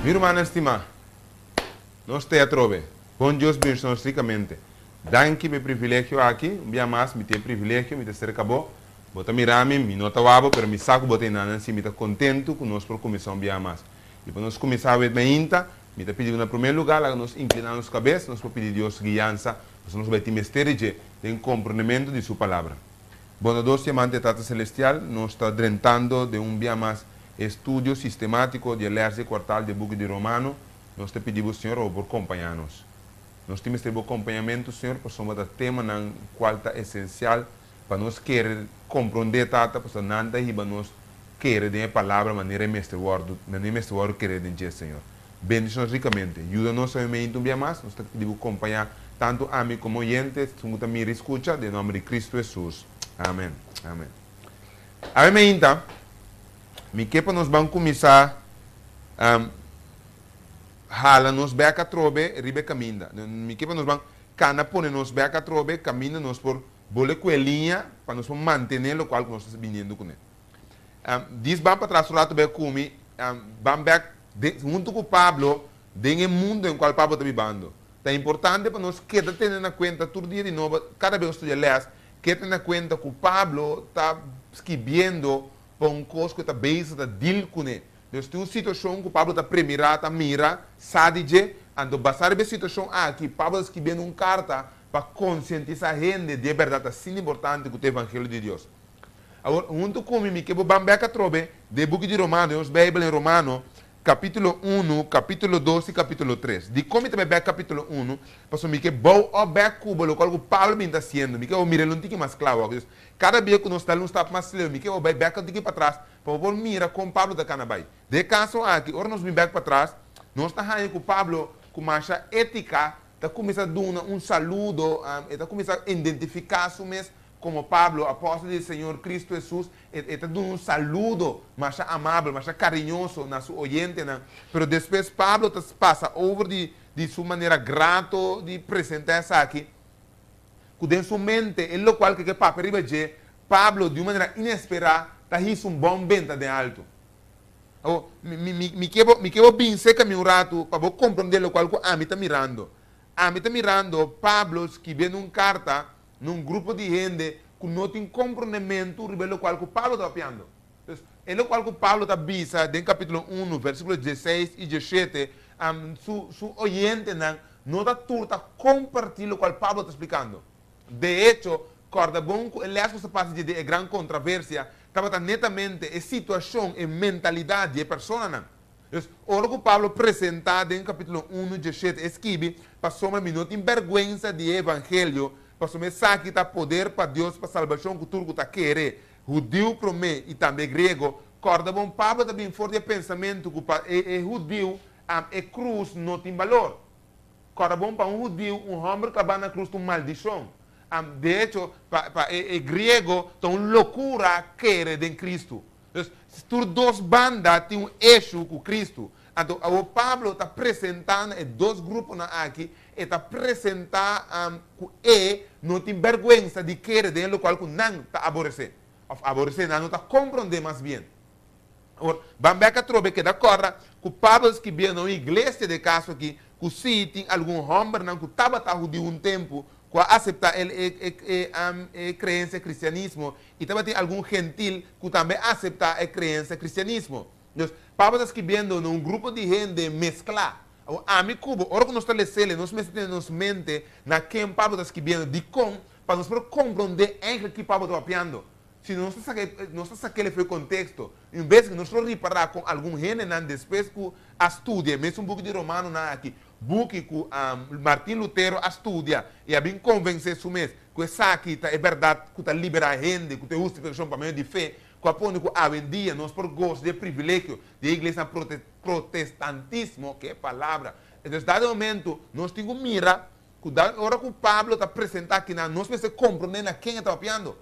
Mi rumannan stimá, nos t'ei atrobe. Bon Dios bendiciona nos ricamente. Danki pa e privilegio aki. Un bia mas mi tin e privilegio, mi ta serka bo. Bo ta mira mi, mi no ta wak bo, pero mi sa ku bo ta einan. Si mi ta kontentu ku nos por kuminsá un bia mas. I pa nos kuminsá awet mainta, mi ta pidi bo na promé lugá laga nos inkliná nos kabes, nos por pidi Dios guiansa, pasobra nos bai tin mester di dje den komprondementu di Su Palabra. Bondadoso i amante Tata Selestial, nos ta drentando den un bia mas e studio sistemátiko di e lès di kuartal di e buki di Romano. Nos ta pidi bo, Señor, pa bo por kompañá nos. Nos tin mester bo kompañamentu, Señor, pasobra ta temanan kual ta esensial pa nos kere komprondé, Tata, pasobra nan ta hiba nos kere den e Palabra manera e mester wòrdu, manera e mester wòrdu kere den dje, Señor. Bendicion nos ricamente. Yuda nos awe meinta un bia mas. Nos ta pidi bo compaña tanto ami como oyente, esun cu ta mira y scucha, den nomber di Cristo Jesus. Amen. Amen. Awe meinta, mi ke pa nos ban cuminsa hala nos bek atrobe riba e caminda. Mi ke pa nos ban cana pone nos bek atrobe caminda nos por bole cu e liña pa nos por mantene locual cu nos ta biniendo cune. Dis ban patras un rato bek cu mi, ban bek Den, huntu ku Pablo, den e mundu en kual Pablo ta bibando. Ta importante pa nos keda tene na kuenta tur dia di nobo, kada bes ku studia lès, keda tene na kuenta ku Pablo ta skibiendo pa un kos ku e ta bezig ta dil kuné. Dus tin un situashon ku Pablo ta premirá, ta mira, sa di dje, anto basá riba e situashon aki, Pablo ta skibiendo un karta pa konsientisá hende di e bèrdat asina importante ku ta e evangelio di Dios. Awor, huntu ku mi, mi ke bo ban bek atrobe den e buki di Romano, den nos Beibel den Romano, kapítulo unu, kapítulo dos i kapítulo tres. Dikon mi ta bai bek kapítulo unu? Pasobra mi ke bou òf bek ku bo lokual ku Pablo bin ta hasiendo. Mi ke bo mira el un tiki mas kla awor. Dus, kada bia ku nos dal un stap mas leu, mi ke bo bai bek un tiki patras pa bo por mira kon Pablo ta kana bai. Den e kaso aki, ora nos bin bek patras, nos ta haña ku Pablo ku masha étika ta kuminsá duna un saludo, e ta kuminsá identifiká su mes Komo Pablo, apòstel di Señor Kristu Hesus, e ta duna un saludo masha amabel, masha kariñoso na su oyentenan. Pero despues Pablo ta pasa over di di su manera grato di presentá esaki, ku den su mente e lokual ku e ke papia riba dje, Pablo di un manera inesperá ta hisa un bon benta den altu. Awor, mi mi mi ke bo mi ke bo bin serka mi un ratu pa bo komprondé lokual ku ami ta mirando. Ami ta mirando Pablo skibiendo un karta na un grupo di hende ku no tin komprondementu riba e lokual ku Pablo ta papiando. Dus, e lokual ku Pablo ta bisa den kapítulo unu, versíkulo dieseis i dieshete, su su oyentenan no ta tur ta kompartí lokual Pablo ta splikando. De echo, kòrda bon ku e lès ku sa pasa dje den e gran kontraversia tabata netamente e situashon, e mentalidat di e personanan. Dus, ora ku Pablo presentá den kapítulo unu, dieshete, e skibi, Pasobra mi no tin bèrgwensa di e evangelio, pasobra esaki ta poder pa Dios pa salbashon ku tur ku ta kere, hudiu promé i tambe griego. Kòrda bon, Pablo ta bin for di e pensamentu ku pa e e hudiu, e krus no tin balor. Kòrda bon, pa un hudiu, un hòmber klabá na krus ta un maldishon. De echo, pa pa e e griego ta un lokura kere den Kristu. Dus, tur dos banda tin un issue ku Kristu. Anto, awor Pablo ta presentá na e dos gruponan aki, e ta presentá ku e no tin bèrgwensa di kere den e lokual ku nan ta aboresé, òf aboresé, nan no ta komprondé mas bien. Awor, ban bèk atrobe, keda kòrda ku Pablo ta skibié na un iglesia den e kaso aki, ku sí tin algun hòmbernan ku tabata hudiu un tempu, ku a aseptá e kreensia kristianismo, I tabatin algun gentil ku tambe a aseptá e kreensia kristianismo. Dus, Pablo ta skibiendo na un grupo di hende mesklá. Awor, ami ku bo, ora ku nos ta les'el, nos mester tene nos mente na ken Pablo ta skibiendo. Dikon? Pa nos por komprondé eigentlik ki Pablo ta papiando. Si no, nos ta saka e, nos ta sak'el for e konteksto. I un bes ku nos lo ripará kon algun hendenan despues ku a studia e mesun buki di Romanonan aki, buki ku Martin Lutero a studia i a bin konvensé su mes ku esaki ta e bèrdat ku ta liberá hende, ku ta e hustifikashon pa medio di fe, ku a pone ku awendia nos por gosa di e privilegio di e iglesia protestantismo, ke palabra! Entonces, dado e momento, nos tin ku mira ku ora ku Pablo ta presentá akinan, nos mester komprondé na ken e ta papiando.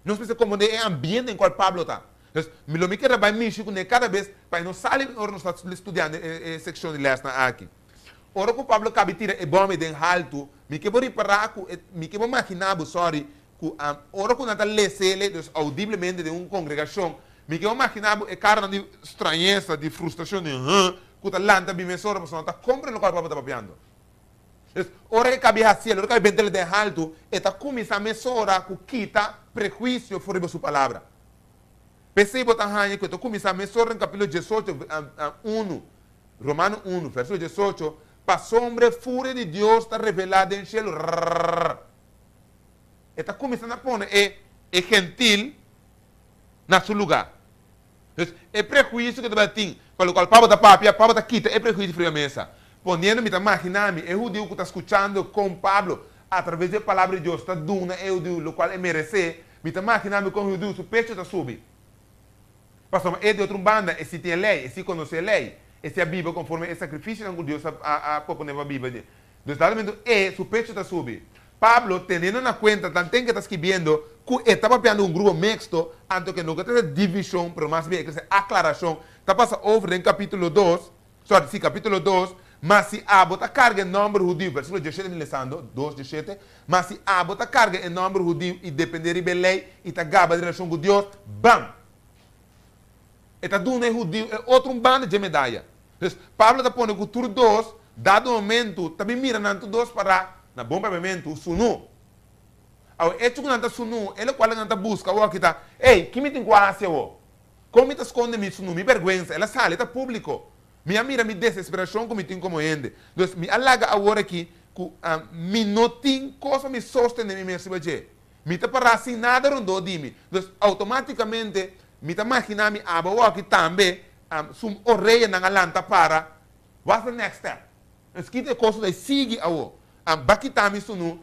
Nos mester komprondé e ambiente en kual Pablo ta. Entonces, mi lo mi kere bai mishi kuné kada bes pa e no sali ora nos ta studiando e sekshon di lèsnan aki. Ora ku Pablo kabi tira e bòm ei den haltu, mi ke bo ripará ku e, mi ke bo maginá bo, sòri, ku ora ku nan ta les'é, dus audiblemente den un kongregashon, Mi ke imaginá e kara di strañesa, di frustrashon, di huh, ku ta lanta bin mesora, pasobra no ta komprendé loke Pablo ta papiando. Entonses, ora ku kabi hasié, ora ku kabi bent'é den haltu, e ta kuminsá mesora ku kita prehuisio for riba su palabra. P'esei bo ta haña ku e ta kuminsá mesora den kapítulo 18, 1, Romano 1, versíkulo 18, Pasobra e furia di Dios ta revelá den shelu, rrrr. E ta kuminsá na pone e e gentil na su lugá. Dus, e prehuisio ku tabata tin pa lokual Pablo ta papia, Pablo ta kita e prehuisio for riba mesa. Poniendo mi ta maginá mi, e hudiu ku ta skuchando kon Pablo, atraves di e Palabra di Dios, ta duna e hudiu lokual e meresé, mi ta maginá mi kon e hudiu su pecho ta subi. Pasobra e di otro un banda, e si tin e lei, e si konosé e lei, e si a biba konforme e sakrifisionan ku Dios a a proponé pa biba. Dus dado momento e su pecho ta subi. Pablo, teniendo na kuenta tanten ku e ta skibiendo ku e ta papiando un grupo meksto, anto ke no ke trese divishon, pero mas bien e trese aklarashon, ta pasa over den kapítulo dos, sorry, si, kapítulo dos, Ma si abo ta karga e nòmber hudiu, versíkulo diesshete mi lesando, dos diesshete, Ma si abo ta karga e nòmber hudiu i dependé riba e lei i ta gaba di relashon ku Dios, bam! E ta duna e hudiu e otro un banda dje medaya. Dus, Pablo ta pone ku tur dos, dado momentu, ta bin mira nan tur dos pará na bon papiamentu, sunú. Awe, echo ku nan ta sunú, e lokual nan ta buska awor aki ta, Ey, ki mi tin ku hasi awor? Kon mi ta skonde mi sunú, mi bèrgwensa? El a sali, e ta públiko. Mi a mira mi desesperashon ku mi tin komo hende. Dus, mi a laga awor aki ku mi no tin kos pa mi sostené mi mes riba dje. Mi ta pará sin nada rondó di mi. Dus, outomátikamente, mi ta maginá mi abo awor aki tambe Su oreyanan a lanta para. What's the next step? Nos kita e kos ku ta sigui awo. Ba kita mi sunu,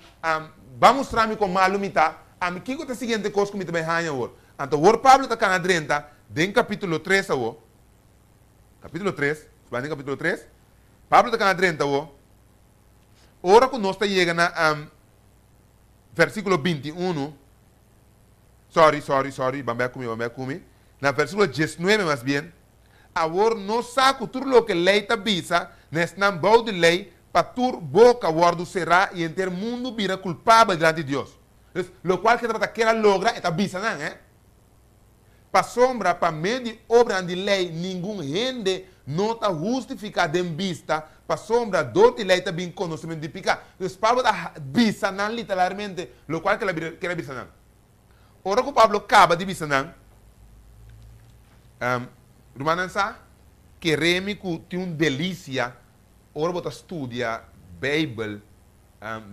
ba mustra mi kon malu mi ta. Ami kiko ta e siguiente kos ku mi ta bai haña awor? Anto awor Pablo ta kana drenta den kapítulo tres awo. Kapítulo tres, nos bai den kapítulo tres. Pablo ta kana drenta awo. Ora ku nos ta yega na versíkulo 21. Sorry, sorry, sorry, ban bek ku mi, ban bek ku mi. Na versíkulo diesnuebe mas bien, Awor nos sa ku tur loke lei ta bisa na esnan bou di lei, pa tur boka wòrdu será i henter mundu bira kulpabel dilanti di Dios. Dus, lokual ke tabata kier a logra, e ta bisa nan, eh. Pasobra pa medio di obranan di lei ningun hende no ta hustifiká den bista, pasobra dor di lei ta bin konosementu di piká. Dus Pablo ta bisa nan literalmente lokual ke el a bisa nan. Ora ku Pablo kaba di bisa nan, Rumannan sa, kere mi ku tin un delisia ora bo ta studia Beibel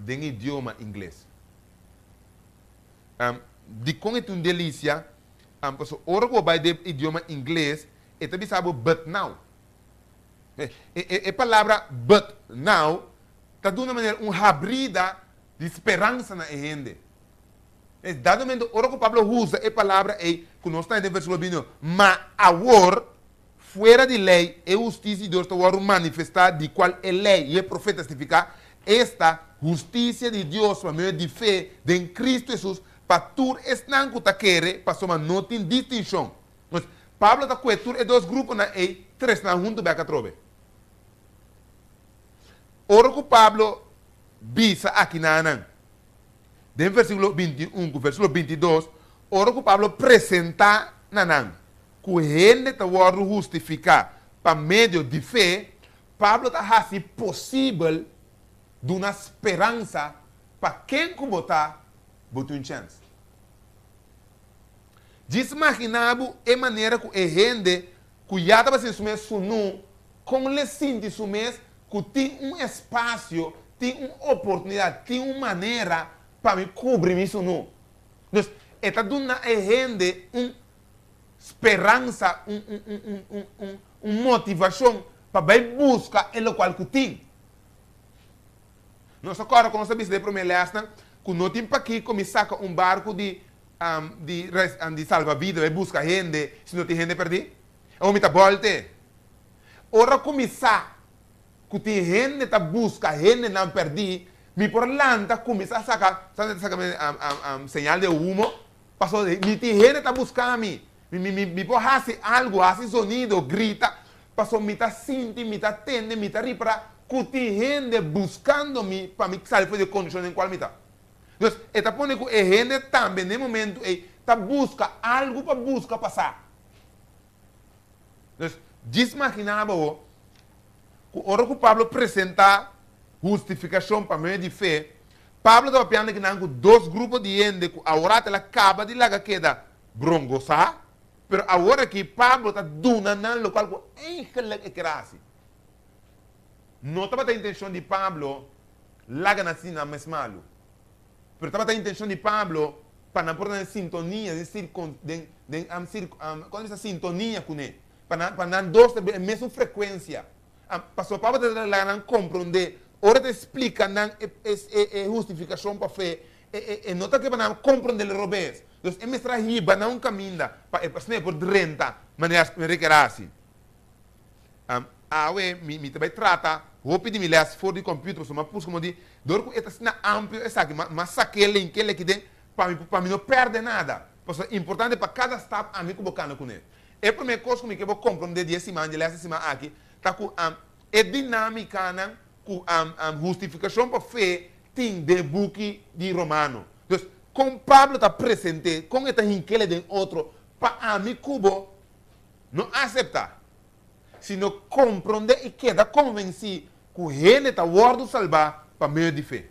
den idioma ingles. Dikon e tin un delisia? Pasobra ora ku bo bai den idioma ingles, e ta bisa bo but now. E palabra but now ta duna manera un habrida di speransa na e hende. Es dado momento ora ku Pablo usa e palabra ei ku nos ta den versíkulo 21, ma awor, fuera di lei, e hustisia di Dios ta wòrdu manifestá, di kual e lei i e profeta testifiká, esta, hustisia di Dios pa medio di fe den Kristu Hesus pa tur esnan ku ta kere, pasobra no tin distinshon. Pues, Pablo ta kue tur e dos gruponan ei tresnan huntu bèk atrobe. Ora ku Pablo bisa akinanan, Den versíkulo 21 ku versíkulo 22, ora ku Pablo presentá na nan ku hende ta wòrdu hustifiká pa medio di fe, Pablo ta hasi posibel duna speransa pa ken ku bo ta, bo tin un chèns. Djis maginá bo e manera ku e hende ku ya tabatin su mes sunú, kon l'e sinti su mes ku tin un espasio, tin un oportunidat, tin un manera pa mi kubri mi sunú. Dus, e ta duna e hende un speransa, un, un, un, un, un, un, un motivashon pa bai buska e lokual ku tin. Nos ta kòrda kon nos a bisa den e promé lèsnan ku no tin pakiko mi saka un barku di di di salba bida bai buska hende si no tin hende perdí? Awor mi ta bòlte. Ora ku mi sa ku tin hende ta buska hendenan perdí, mi por lanta kuminsá saka, sa nan ta saka señal de humo, pasobra mi tin hende ta buska mi. Mi mi mi por hasi algu, hasi zonido, grita, pasobra mi ta sinti, mi ta tende, mi ta ripará ku tin hende buskando mi pa mi sali for di e kondishon den kual mi ta. Dus, e ta pone ku e hende tambe na e momentu ei ta buska algu pa buska pa sa. Dus, djis imaginá bo ku ora ku Pablo presentá hustifikashon pa medio di fe, Pablo ta papiando akinan ku dos grupo di hende ku aworat el a kaba di laga keda brongosá, pero awor aki Pablo ta duna nan lokual ku eigenlik e kier hasi. No tabata intenshon di Pablo laga nan sinti nan mes malu, pero tabata intenshon di Pablo pa nan por ta den sintonia, den sirkon, den, den, sir, kon ta bisa sintonia kuné, pa nan, pa nan dos ta den e mesun frekuensia. Pasobra Pablo ta laga nan komprondé, ora ta splika nan e, e, e hustifikashon pa fe, e, e, e no ta ke pa nan komprondé el robes. Dus e mester a hiba nan un kaminda pa e, asina e por drenta manera, manera e ker hasi. Awe mi mi ta bai trata hopi di mi les for di computer pasobra mi a puska como di dor cu e ta asina amplio esaki mi a sake link'e leki den pa mi pa mi no perde nada pasobra importante pa cada stap ami cu bo cana cune. E prome cos cu mi ke bo comprende di e siman di e les di siman aki ta cu e dinamicanan cu hustificacion pa fe tin den e buki di Romano. Dus con Pablo ta presente con e ta hink'ele den otro pa ami cu bo No aseptá, sino komprondé i keda konvensí ku hende ta wòrdu salbá pa medio di fe.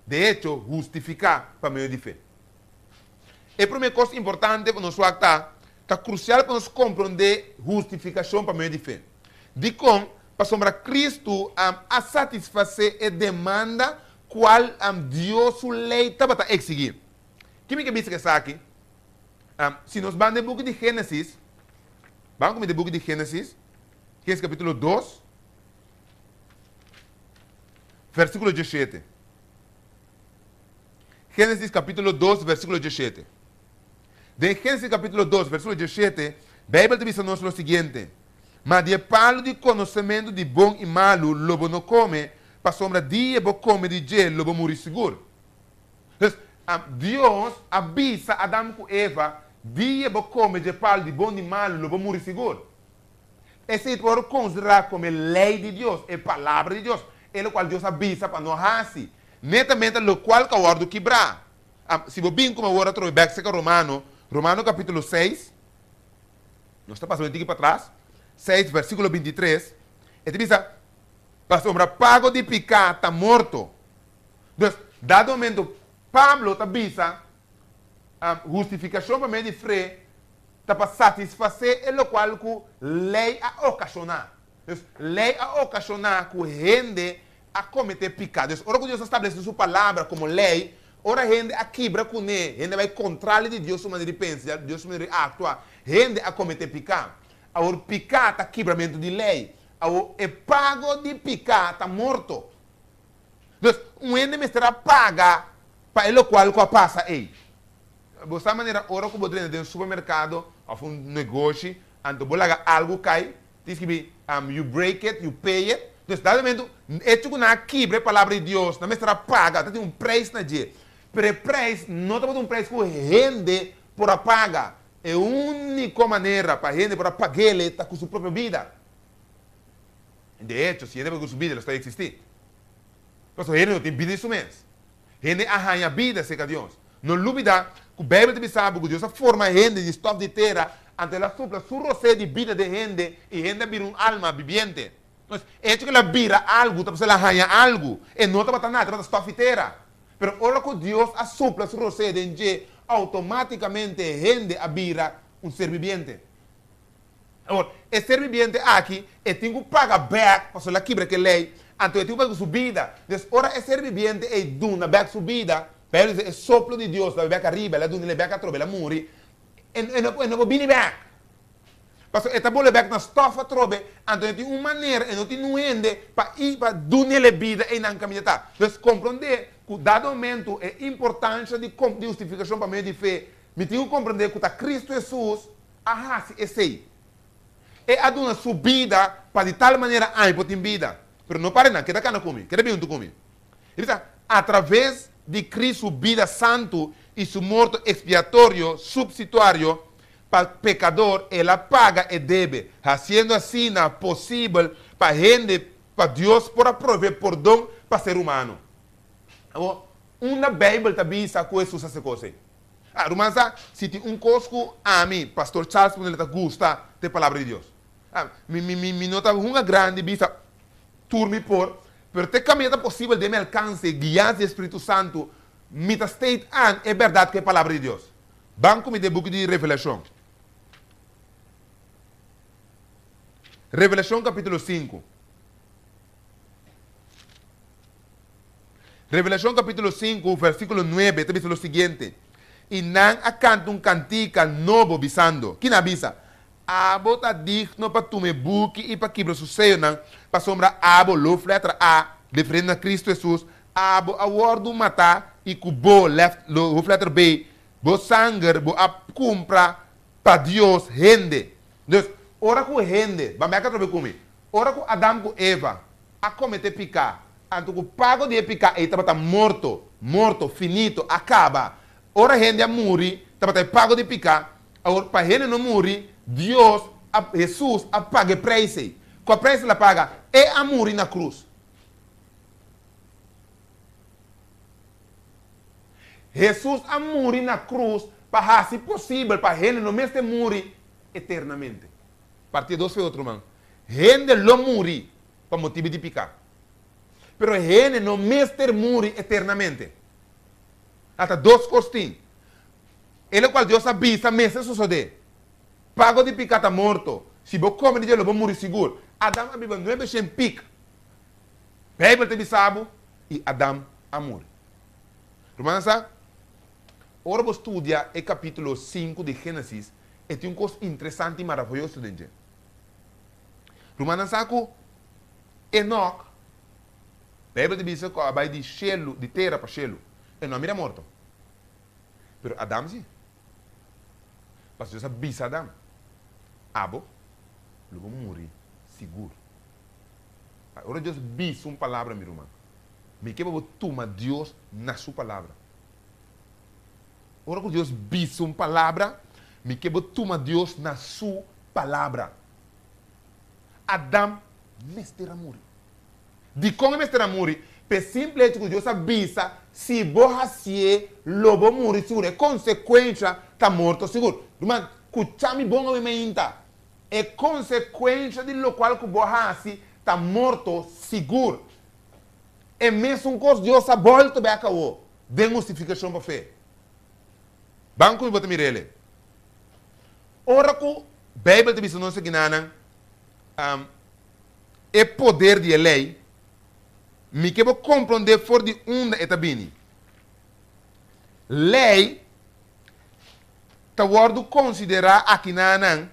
De echo, hustifiká pa medio di fe. E promé kos importante pa nos wak ta, ta krusial pa nos komprondé hustifikashon pa medio di fe. Dikon? Pasobra Kristu a satisfasé e demanda kual Dios su lei tabata eksigí. Ki mi ke bisa ku esaki? Si nos ban den buki di Génesis, ban ku mi den buki di Génesis, Génesis kapítulo 2, versíkulo 17. Génesis kapítulo 2, versíkulo 17. Den Génesis kapítulo 2, versíkulo 17, Beibel ta bisa nos lo siguiente, Ma di e palu di konosementu di bon i malu lo bo no kome, pasobra dia bo kome di dje lo bo muri sigur. Dus, Dios a bisa Adam ku Eva, Dia bo kome dje palu di bon di malu, lo bo muri sigur. Esei ta wòrdu konsiderá komo e lei di Dios, e palabra di Dios, e lokual Dios a bisa pa no hasi. Netamente lokual ku a wòrdu kibrá. Si bo bin ku mi awor atrobe bèk serka Romano, Romano kapítulo seis, nos ta pasa un tiki patras, seis versíkulo 23, e ta bisa, Pasobra pago di piká ta morto. Dus, dado momento Pablo ta bisa, hustifikashon pa medio di fe ta pa satisfasé e lokual ku lei a okashoná. Dus, lei a okashoná ku hende a kometé piká. Dus, ora ku Dios a stablesé su palabra komo lei, ora hende a kibra kuné, hende a bai kontrali di Dios su manera di pensa, Dios su manera di aktua, hende a kometé piká. Awor, piká ta kibramentu di lei. Awor, e pago di piká ta morto. Dus, un hende mester a paga pa e lokual ku a pasa ei. Bo sa manera ora ku bo drenta den un supermerkado òf un negoshi, anto bo laga algu kai, tin skibi, you break it, you pay it. Dus, dado momento, echo ku nan a kibra e palabra di Dios, nan mester a paga, ta tin un preis na dje. Pero e preis no tabata un preis ku hende por a paga. E úniko manera pa hende por a pag'el ta ku su propio bida. De echo, si hende por ku su bida, lo sta eksistí. Pasobra hende no tin bida di su mes. Hende a haña bida serka Dios. No lubidá ku Beibel ta bisa bo ku Dios a forma hende di stòf di tera, anto el a supla su rosé di bida den hende i hende a bira un alma bibiente. Pues, e echo ku el a bira algu ta pasobra el a haña algu. E no tabata nada, e tabata stòf di tera. Pero ora ku Dios a supla su rosé den dje, outomátikamente hende a bira un ser bibiente. Awor, e ser bibiente aki, e tin ku paga bèk pasobra el a kibra ke lei, anto e tin ku paga ku su bida. Des, ora e ser bibiente ei duna bèk su bida, Beibel ta bisa e soplo di Dios ta bai bèk ariba, el a duna el bèk atrobe, el a muri, e e no e no por bini bèk. Pasobra e ta bole bèk na stòf atrobe, anto e tin un manera, e no tin un hende pa i pa dun'el e bida einan kaminda ta. Des, komprondé ku dado momento e importansha di di hustifikashon pa medio di fe, mi tin ku komprondé ku ta Kristu Hesus a hasi esei. E a duna su bida pa di tal manera ami por tin bida. Pero no para nan, keda kana ku mi, keda bin huntu ku mi. E bisa, Atraves di Cristo su bida santu i su morto ekspiatorio, supsituario, pa pekador, el a paga e debe, hasiendo asina posibel pa hende, pa Dios por a provee pordon pa ser humano. Awor, unda Beibel ta bisa ku Hesus a hasi kos ei? Ah, ruman sa, si tin un kos ku ami, Pastor Charles Brunel, ta gusta, ta e Palabra di Dios. Ah, mi, mi, mi, mi no ta hunga grandi bisa tur mi por, pero te kaminda ta posibel den mi alkanse, guiansa di e Spiritu Santu, mi ta state aan e bèrdat ku e Palabra di Dios. Ban ku mi den buki di Revelashon. Revelashon kapítulo sinku. Revelashon kapítulo sinku, versíkulo nuebe ta bisa lo siguiente, I nan a kanta un kantika nobo, bisando, Kina a bisa? Abo ta digno pa tuma e buki i pa kibra su seyonan, pasobra abo, lofletter A, referiendo na Kristu Hesus, abo a wòrdu matá i ku bo, left, hoofdletter B, bo sanger bo a kumpra pa Dios hende. Dus, ora ku hende, ban bèk atrobe ku mi, ora ku Adam ku Eva a kometé piká, anto ku pago di e piká ei tabata morto, morto, finito, a kaba. Ora hende a muri, tabata e pago di piká. Awor, pa hende no muri, Dios a, Hesus a paga e preis ei. Kua preis el a paga? E a muri na krus. Hesus a muri na krus pa hasi posibel pa hende no mester muri eternamente. Parti e dos fe otro man. Hende lo muri pa motibu di piká. Pero hende no mester muri eternamente. Ata dos kos tin. E lokual Dios a bisa mester sosodé. Pago di piká ta morto. Si bo kome di dje lo bo muri sigur. Adam a biba nuebe shen pik. Beibel ta bisa bo, i Adam a muri. Rumannan sa, ora bo studia e kapítulo sinku di Génesis, e tin un kos interesante i maraviyoso den dje. Rumannan sa ku Enok, Beibel ta bisa ku a bai di shelu, di tera pa shelu. E no a mira morto. Pero Adam si. Pasobra Dios a bisa Adam, Abo lo bo muri sigur. Ora Dios bisa un palabra, mi ruman, mi ke pa bo tuma Dios na su palabra. Ora ku Dios bisa un palabra, mi ke bo tuma Dios na su palabra. Adam mester a muri. Dikon e mester a muri? P'e simple hecho ku Dios a bisa, si bo hasié, lo bo muri sigur. E konsekuensha ta morto sigur. Ruman, kucha mi bon awe mainta. E konsekuensha di lokual ku bo hasi ta morto sigur. E mesun kos Dios a bòlta bèk awor den hustifikashon pa fe. Ban ku mi bo ta mira el'e. Ora ku Beibel ta bisa nos akinanan, e poder di e lei, mi ke bo komprondé for di unda e ta bini. Lei ta wòrdu konsiderá akinanan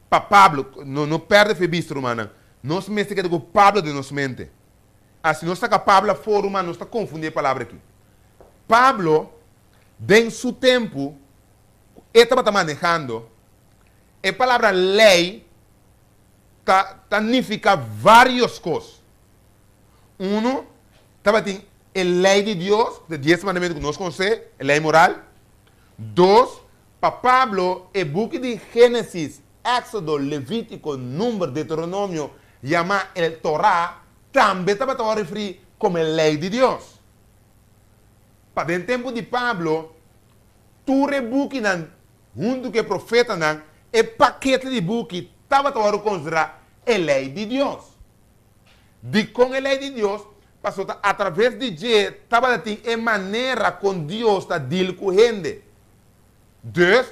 pa Pablo, no no pèrdè fe bista rumannan, nos mester keda ku Pablo den nos mente. A si nos saka Pablo afó ruman nos ta konfundí e palabra aki. Pablo den su tempu ku e tabata manehando, e palabra lei ta ta nifiká vários kos. Unu, tabatin e lei di Dios, de dies mandamentu ku nos konosé, e lei moral. Dos, pa Pablo, e buki di Génesis, Éksodo, Levítiko, Númber, Deuteronomio, yamá el Torá, tambe tabata wòrdu referí komo e lei di Dios. Pa den tempu di Pablo, tur e bukinan huntu ku e profetanan, e pakete di buki tabata wòrdu konsiderá e lei di Dios. Dikon e lei di Dios? Pasobra ta atraves di dje tabata tin e manera kon Dios ta dil ku hende. Dus,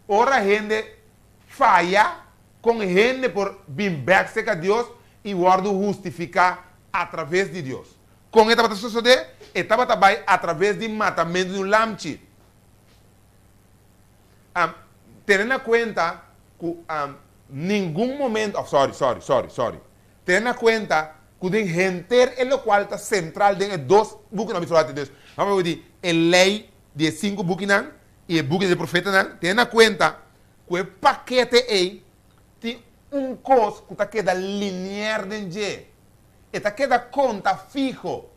ora hende faya, kon hende por bin bèk serka Dios i wòrdu hustifiká atraves di Dios? Kon e tabata sosodé? E tabata bai atraves di matamentu di un lamchi. Tene na kuenta ku ningun momento, of sorry, sorry, sorry, sorry. Tene na kuenta ku den henter e lokual ta sentral den e dos bukinan bisa wak dus. Vamos a di e lei di e sinku bukinan i e buki di e profetanan. Tene na kuenta ku e pakete ei tin un kos ku ta keda linier den dje. E ta keda konta fiho.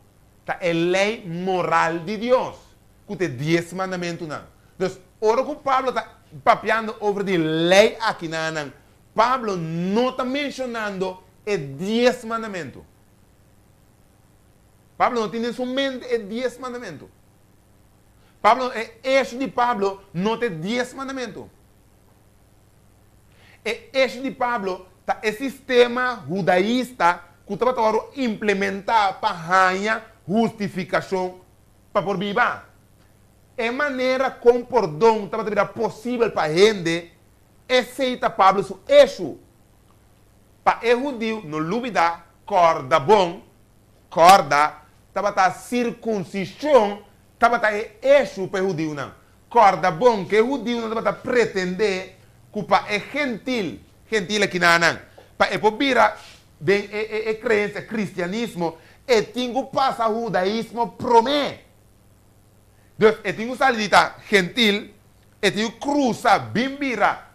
Ta e lei moral di Dios, ku ta e dies mandamentunan. Dus, ora ku Pablo ta papiando over di lei akinanan, Pablo no ta menshonando e dies mandamentu. Pablo no tin den su mente e dies mandamentu. Pablo, e esho di Pablo no ta e dies mandamentu. E issue di Pablo ta e sistema hudaista ku tabata wòrdu implementá pa haña hustifikashon pa por biba. E manera kon pordon tabata bira posibel pa hende, esei ta Pablo su issue. Pa e hudiu no lubidá, kòrda bon, kòrda, tabata sirkunsishon tabata e issue pa e hudiunan. Kòrda bon ku e hudiunan tabata pretendé ku pa e gentil, gentil aki na nan, pa e por bira den e e e kreensia kristianismo, e tin ku pasa hudaismo promé. Dus e tin ku sali di ta gentil, e tin ku krusa bin bira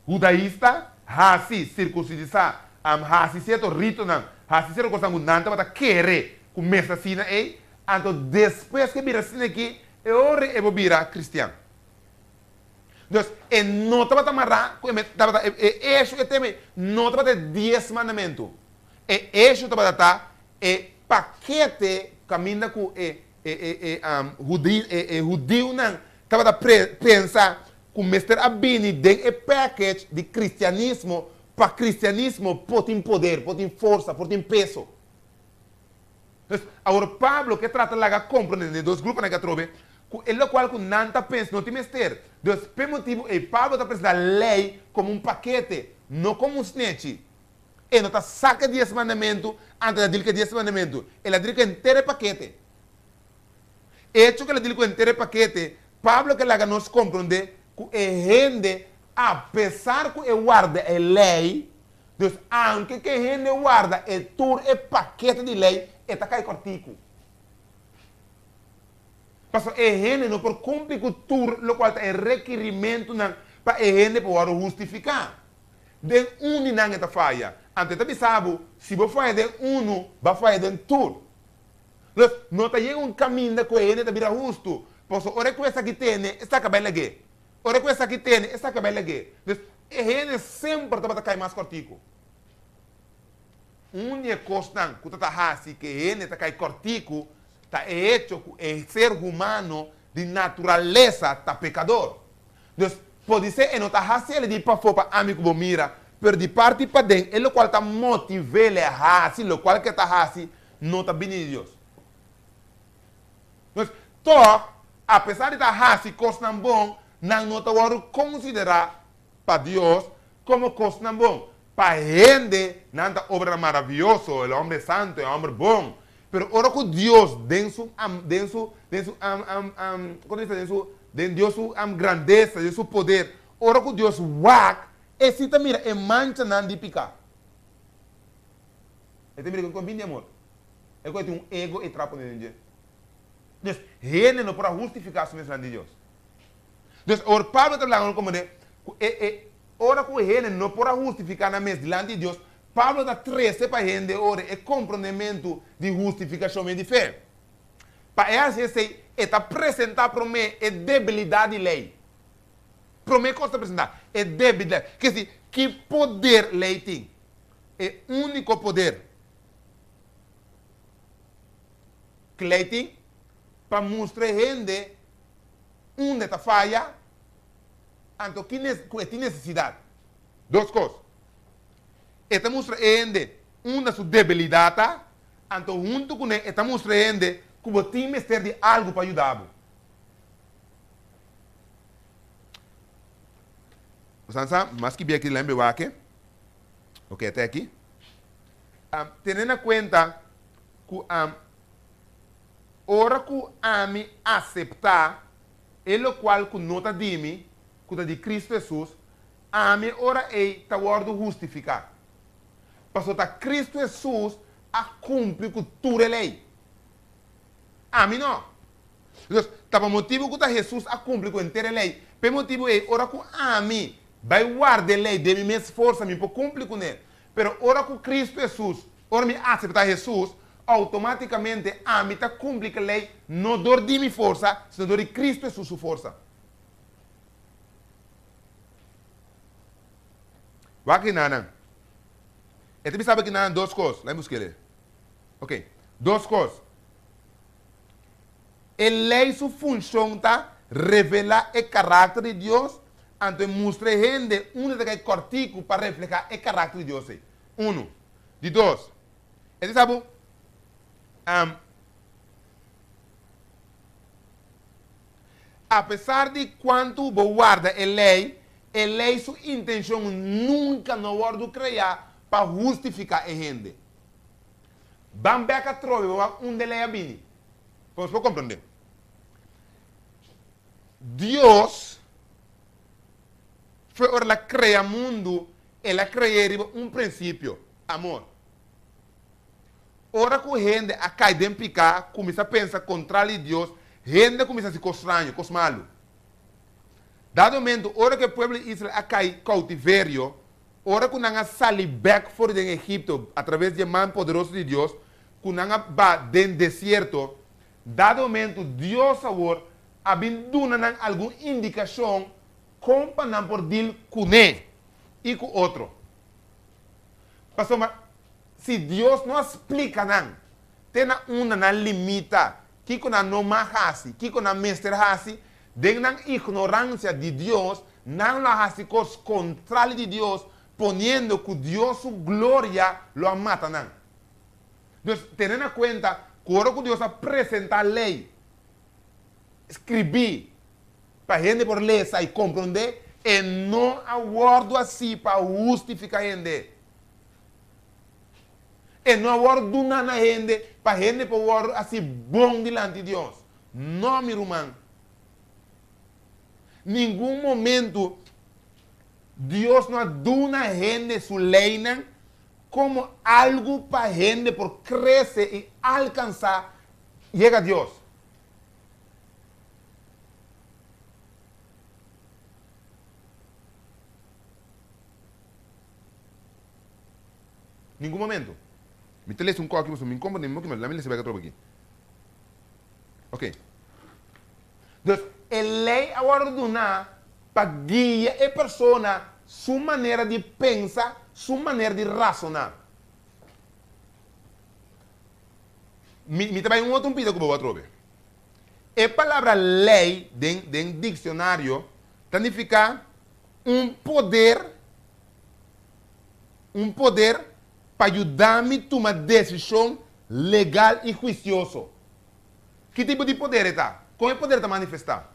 hudaista, hasi sirkunsidisá, hasi sierto ritonan, hasi sierto kosnan ku nan tabata kere ku mester asina ei, anto despues ku e bira asina aki, E ora e bo bira cristian. Dus, e no tabata mará cu e tabata e hecho e tema no tabata e dies mandamento. E hecho tabata ta e pakete caminda cu e e e e hudi e e hudiunan tabata pre pensa cu mester a bini den e package di cristianismo pa cristianismo por tin poder, por tin forsa, por tin peso. Dus, awor Pablo ke trata laga komprondé den e dos gruponan ke atrobe ku e lokual ku nan ta pensa no tin mester. Dus, p'e motibu ei Pablo ta presentá lei komo un pakete, no komo un snechi. E no ta saka e Dies Mandamentu anto el a dil ku e Dies Mandamentu. El a dil ku henter e pakete. Echo ku el a dil ku henter e pakete, Pablo ke laga nos komprondé ku e hende, apesar ku e warda e lei, Dus aunke ke hende warda e tur e pakete di lei, e ta kai kòrtiku. Pasobra e hende no por kumpli ku tur lokual ta e rekirimentunan pa e hende por wòrdu hustifiká. Den un di nan e ta faya. Anto e ta bisa bo, si bo faya den unu, bo a faya den tur. Dus, no ta yega un kaminda ku e hende ta bira hustu, pasobra ora ku esaki tene, esaki a bai lag'é. Ora ku esaki tene, esaki a bai lag'é. Dus, e hende semper tabata kai mas kòrtiku. Un di e kosnan ku ta ta hasi ku e hende ta kai kòrtiku ta e echo ku e ser humano di naturalesa ta pekador. Dus, podisé e no ta hasi el di pafó pa ami ku bo mira, pero di parti paden e lokual ta motiv'é el hasi lokual ku e ta hasi no ta bini di Dios. Dus, tòg, apesar di ta hasi kosnan bon, nan no ta wòrdu konsiderá pa Dios komo kosnan bon. Pa hende, nan ta obranan maravioso, el hòmber santu, e hòmber bon. Pero ora ku Dios den su, den su, den su, kon ta bisa, den su, den Dios su grandesa, den su poder, ora ku Dios wak, e si ta mira e manchanan di piká. E ta mira ku kon bini amor. E ku e tin un ego e trapo den dje. Dus, hende no por a hustifiká su mes dilanti di Dios. Dus, ora Pablo ta hablando komo de ku e e ora ku hende no por a hustifiká nan mes dilanti di Dios, Pablo ta trese pa hende ora e komprondementu di hustifikashon medio di fe. Pa e hasi esei, e ta presentá promé e debilidat di lei. Promé kos ta presentá, e debilidat. Ke si, ki poder lei tin? E úniko poder. Klei pa mustra e hende unda e ta faya, anto ki ku e tin nesesidat. Dos kos. E ta mustra e hende unda su debilidat ta, anto huntu kuné e ta mustra e hende ku bo tin mester di algu pa yuda bo. Bo sa sa mas ki bia ki lembe wak? Oke, te aki. Tene na kuenta ku ora ku ami aseptá e lokual ku no ta di mi, ku ta di Kristu Hesus, ami ora ei ta wòrdu hustifiká. Pasobra ta Kristu Hesus a kumpli ku tur e lei. Ami no. Dus, ta pa motibu ku ta Hesus a kumpli ku henter e lei, p'e motibu ei ora ku ami bai warda e lei den mi mes forsa mi por kumpli kuné. Pero ora ku Kristu Hesus, ora mi aseptá Hesus, outomátikamente ami ta kumpli ku e lei no dor di mi forsa, sino dor di Kristu Hesus su forsa. Wak kinanan. E ta bisa bo kinanan dos kos. Laat mi busk'e. Oké, dos kos. E lei su funshon ta revelá e karakter di Dios. Anto e mustra e hende unda ta kai kòrtiku pa reflehá e karakter di Dios ei. Unu. Di dos, e ta bisa bo, Apesar di kuantu bo warda e lei, e lei su intenshon nunka no wòrdu kreá pa hustifiká e hende. Ban bèk atrobe bo wak unda e lei a bini, pa nos por komprondé. Dios, fo'i ora el a krea mundu, el a kre'é riba un prinsipio, amor. Ora ku hende a kai den piká, kuminsá pensa kontra di Dios, hende a kuminsá hasi kos straño, kos malu. Dado momentu, ora ku e pueblo di Israel a kai koutiverio, ora ku nan a sali bèk for di den Egipto atraves di e man poderoso di Dios, ku nan a ba den desierto, dado momentu Dios awor a bin duna nan algun indikashon kon pa nan por dil kuné i ku otro. Pasobra si Dios no a splika nan te na unda nan limita kiko nan no mag hasi, kiko nan mester hasi, den nan ignoransia di Dios, nan lo a hasi kos kontrali di Dios, poniendo ku Dios su gloria lo a mata nan. Dus, tene na kuenta ku ora ku Dios a presentá lei skribí pa hende por lesa i komprondé, e no a wòrdu hasí pa hustifiká hende. E no a wòrdu duná na hende pa hende por wòrdu hasí bon dilanti Dios. No, mi ruman. Ningun momentu Dios no a duna hende su leinan komo algu pa hende por krese i alkansá yega Dios. Ningun momento. Mi ta lesa un koki pasobra mi no komprende mi moki, lami lesa bek atrobe aki. Ok. Dus, e lei a wòrdu duná pa guia e persona su manera di pensa, su manera di rasoná. Mi, mi ta bai un otro pida ku bo atrobe. E palabra lei den, den diksionario ta nifiká un poder, un poder pa yuda mi tuma desishon legal i huisioso. Ki tipo di poder e ta? Kon e poder ta manifestá?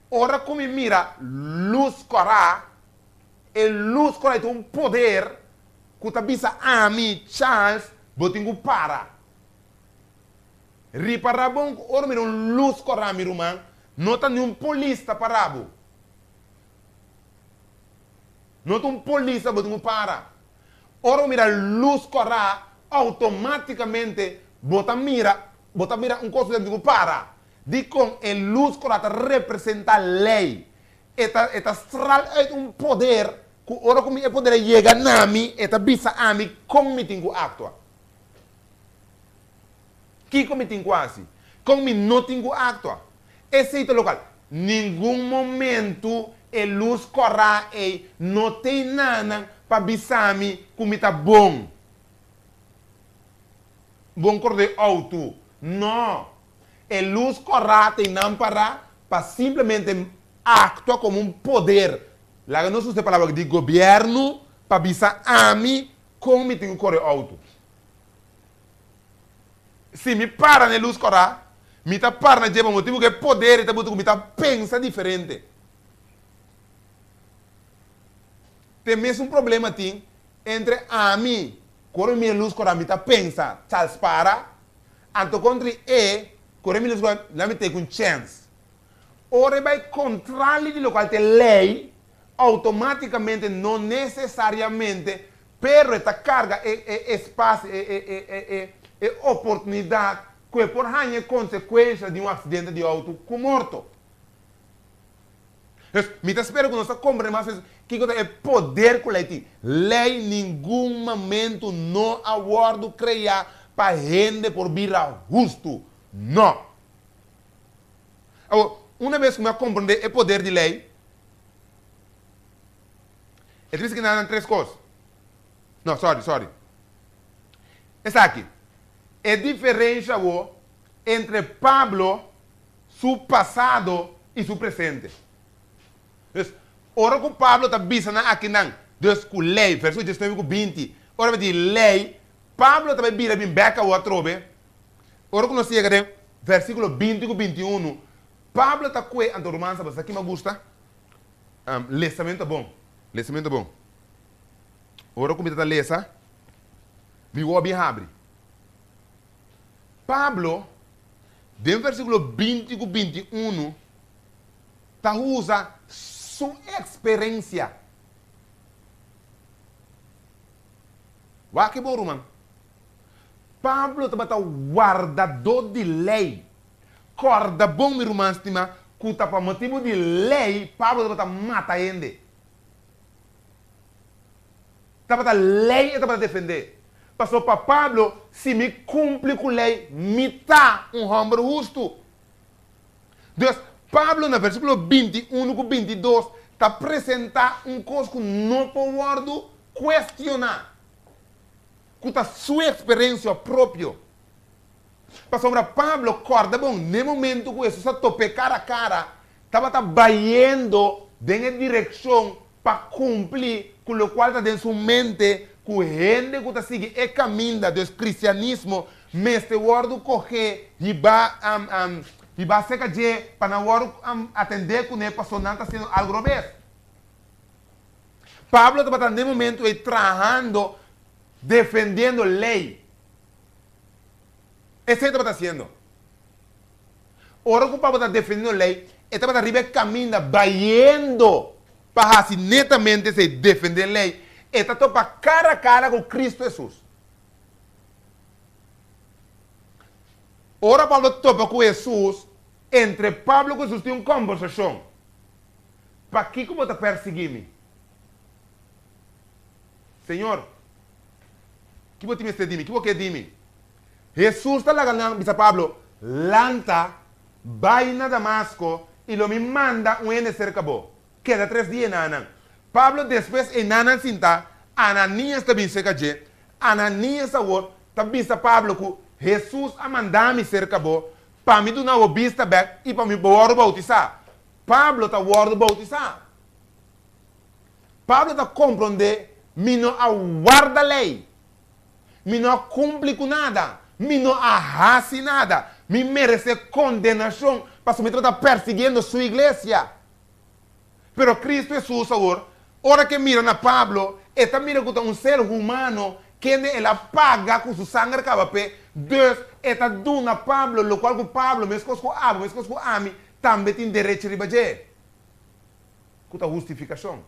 Ora ku mi mira lus kòrá, e lus kòrá ei ta un poder ku ta bisa ami, Charles, bo tin ku para. Ripará bon ku ora mira un lus kòrá, mi ruman, no ta niun polis ta pará bo. No ta un polis ta bo tin ku para. Ora bo mira lus kòrá, outomátikamente bo ta mira, bo ta mira un kos ku ta tin ku para. Dikon e lus kòrá ta representá lei? E ta e ta stral uit un poder ku ora ku mi e poder a yega na mi, e ta bisa ami kon mi tin ku aktua. Kiko mi tin ku hasi? Kon mi no tin ku aktua? Esei ta lokal. Ningun momentu e lus kòrá ei no tei nanan pa bisa mi ku mi ta bon. Bon kord'é outo. No. E lus kòrá tei nan pará pa simplemente aktua komo un poder, laga nos usa e palabra di gobièrnu, pa bisa ami kon mi tin ku kore outo. Si mi para na e lus kòrá, mi ta para na dje pa motibu ku e poder ei ta buta ku mi ta pensa diferente. Te mesun problema tin entre ami ku ora mi mira lus kòrá mi ta pensa Charles para, anto kontra e ku ora mi mira lus kòrá la mi take un chèns. Ora e bai kontrali di lokual ta e lei, outomátikamente, no nesesariamente, pero e ta karga e e espasio, e e e e e e oportunidat ku e por haña e konsekuensha di un aksidente di outo ku morto. Dus, mi ta spera ku nos ta komprende mas mes kiko ta e poder ku lei tin. Lei ningun momentu no a wòrdu kreá pa hende por bira hustu. No! Awor, una bes ku mi a komprendé e poder di lei, e ta bisa ki nan tres kos. No, sorry, sorry. Esaki, e diferensha awor entre Pablo su pasado i su presente. Dus, ora ku Pablo ta bisa nan akinan, dus ku lei, versíkulo diesnuebe ku binti, ora di lei, Pablo ta bai bira bin bèk awor atrobe. Ora ku nos yega den versíkulo binti ku bintiunu, Pablo ta kue, anto ruman sa bo sa ki mi a gusta? Lesamentu ta bon, lesamentu ta bon. Ora ku mi ta ta lesa, mi wou a bin habri. Pablo, den versíkulo binti ku bintiunu, ta usa su eksperensia. Wak e bon, ruman. Pablo tabata wardadó di lei. Kòrda bon, mi ruman stimá, ku ta pa motibu di lei Pablo tabata mata hende. Tabata lei e tabata defendé. Pasobra pa Pablo, si mi kumpli ku lei, mi ta un hòmber hustu. Dus, Pablo na versíkulo bintiunu ku bintidos ta presentá un kos ku no por wòrdu kuestioná, ku ta su eksperensia propio. Pasobra Pablo kòrda bon, n'e momentu ku Hesus a top'é kara kara, tabata bayendo den e direkshon pa kumpli ku lokual ta den su mente ku hende ku ta sigui e kaminda, dus kristianismo, mester wòrdu kohé hibá hibá serka dje pa nan wòrdu atendé kuné pasobra nan ta hasiendo algu robes. Pablo tabata n'e momentu ei trahando defendiendo lei. Esei tabata hasiendo. Ora ku Pablo ta defendiendo lei, e tabata riba e kaminda bayendo pa hasi netamente esei, defendé lei. E ta topa kara kara ku Kristu Hesus. Ora Pablo topa ku Hesus, entre Pablo ku Hesus tin un kòmbersashon. Pakiko bo ta persiguí mi? Señor, ki bo tin mester di mi? Ki bo ke di mi? Hesus ta laga nan bisa Pablo, Lanta, bai na Damasko, i lo mi manda un hende serka bo. Keda tres dia enanan. Pablo despues enanan sinta, Ananias ta bin serka dje. Ananias awor ta bisa Pablo ku Hesus a manda mi serka bo pa mi duna bo bista bèk i pa mi bo wòrdu boutisá. Pablo ta wòrdu boutisá. Pablo ta komprondé, Mi no a warda lei. Mi no a kumpli ku nada. Mi no a hasi nada. Mi meresé kondenashon pasobra mi tabata persiguiendo su iglesia. Pero Kristu Hesus awor, ora ku e mira na Pablo, e ta mira ku ta un ser humano kende el a paga ku su sanger kaba p'e. Dus, e ta duna Pablo lokual ku Pablo, meskos ku abo, meskos ku ami, tambe tin derecho riba dje, ku ta hustifikashon.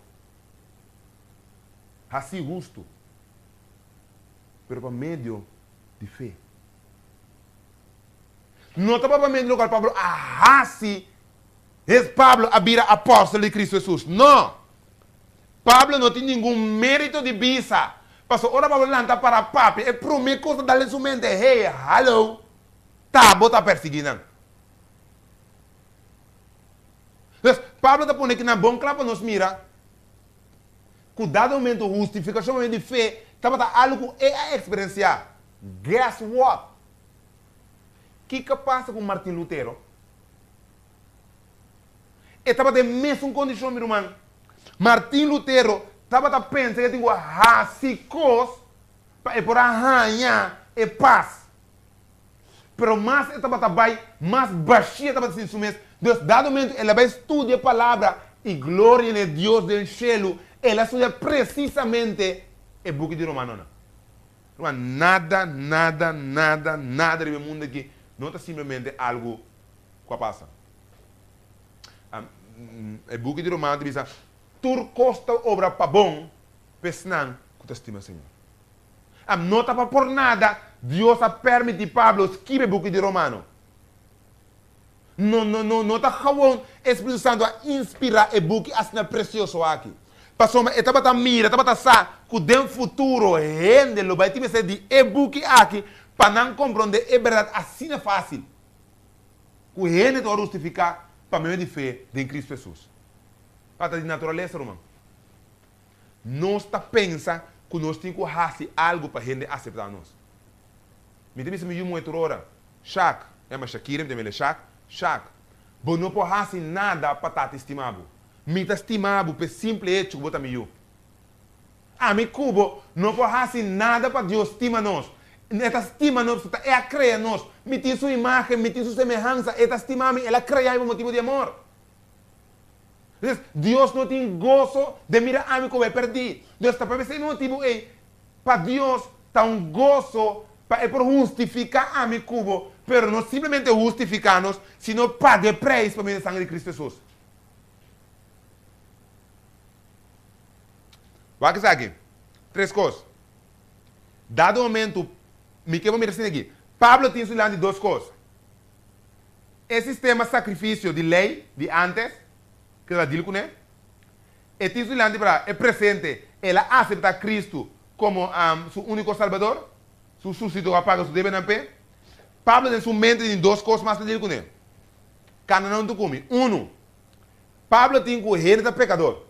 Hasi hustu, pero pa medio di fe. No ta pa medio di lokual Pablo a hasi, es Pablo a bira apòstel di Kristu Hesus. No! Pablo no tin ningun mérito di bisa, pasobra ora Pablo lanta para papia, e promé kos ta dal den su mente, Hey, hallo, ta bo ta persiguí nan. Pues, Pablo ta pone kinan bon kla pa nos mira ku dado momento hustifikashon pa medio di fe tabata algu ku e a eksperensiá. Guess what? Kiko a pasa ku Martin Lutero? E tabata den mesun kondishon, mi ruman. Martin Lutero tabata pensa ku e tin ku hasi kos pa e por a haña e pas. Pero mas e tabata bai, mas bashí e tabata sinti su mes. Dus, dado momento el a bai studia e Palabra, i gloria na e Dios den shelu, el a studia presisamente e buki di Romanonan. Ruman, nada, nada, nada, nada riba e mundu aki no ta simplemente algu ku a pasa. E buki di Romano ta bisa, Tur kos ta obra pa bon pa esnan ku ta stima Señor. No ta pa por nada Dios a permití Pablo skibi e buki di Romano. No, no, no, no ta gewoon e Spiritu Santu a inspirá e buki asina presioso aki. Pasobra e tabata mira, tabata sa ku den futuro hende lo bai tin mester di e buki aki pa nan komprondé e bèrdat asina fásil ku hende ta wòrdu hustifiká pa medio di fe den Kristu Hesus. Ta di naturalesa, ruman. Nos ta pensa ku nos tin ku hasi algu pa hende aseptá nos. Mi ta bisa mi yu muhé tur ora, Shak, e yama Shakira, mi ta yama el Shak, Shak, bo no por hasi nada pa tata stima bo. Mi ta stima bo p'e simple hecho ku bo ta mi yu. Ami ku bo no por hasi nada pa Dios stima nos. E ta stima nos pasobra ta E a krea nos. Mi tin Su imágen, mi tin Su semehansa, E ta stima mi, El a krea mi pa motibu di amor. Entonces, Dios no tin goso den mira ami ku bo e pèrdí. Dios ta pabia esei motibu ei, pa Dios ta un goso pa E por hustifiká ami ku bo, pero no simplemente hustifiká nos, sino paga e preis pa medio di sangre di Kristu Hesus. Wak esaki, tres kos. Dado momento, mi ke bo mira asina aki, Pablo tin su dilanti dos kos. E sistema sakrifisio di lei di ántes, ku el a dil kuné, e tin su dilanti para e presente, el a aseptá Kristu komo su úniko Salbador, su sustituto ku a paga su debenan p'e. Pablo den su mente tin dos kos mas ta dil kuné. Kanda nan huntu ku mi. Unu, Pablo tin ku hende ta pekador.